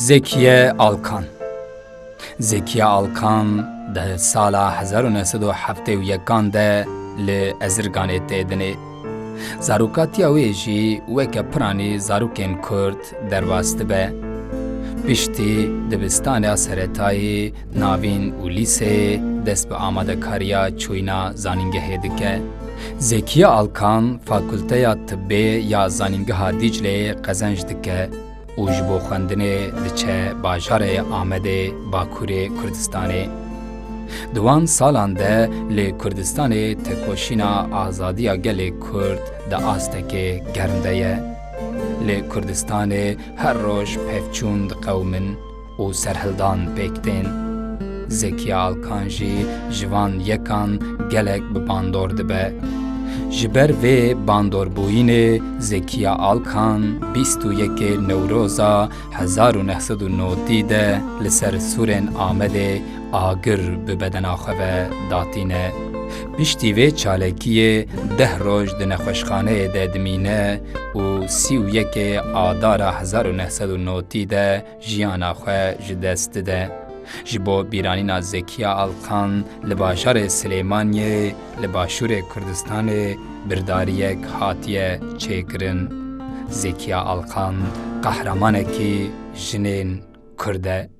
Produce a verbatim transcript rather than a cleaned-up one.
Zekiye Alkan. Zekiye Alkan di sala hezar û neh sed û heftê û yekan de li Ezirganê tê dinê. Zarokatiya wê jî weke piranî zarokên Kurd derbas dibe. Piştî dibistana seretayî, navîn û lîseyê dest bi amadekariya çûyîna zanîngehê dike. Zekiye Alkan Fakulteya Tibbê ya Zanîngeha Dîcleyê qezenc dike û ji bo xwendinê diçe bajarê Amedê, Bakurê Kurdistanê. Di wan salan de li Kurdistanê tekoşîna azadiya gelê Kurd di astekê germ de ye. Li Kurdistanê her roj pevçûn diqewimin û serhildan pêk tên. Zekiye Alkan jî ji van yekan gelek bi bandor dibe. Ji ber vê bandorbûyînê Zekiye Alkan bîst û yekê Newroza hezar û neh sed û notî de li ser sûrên Amedê agir bi bedena xwe ve datîne. Piştî vê çalakiyê deh roj di nexweşxaneyê de dimîne û sî û yekê Adara hezar û neh sed û notî de jiyana xwe ji dest dide. Ji bo bîranîna Zekiya Alkan li bajarê Silêmaniyê li başûrê Kurdistanê birdariyek hatiye çêkirin. Zekiya Alkan qehremanekî jinên Kurd e.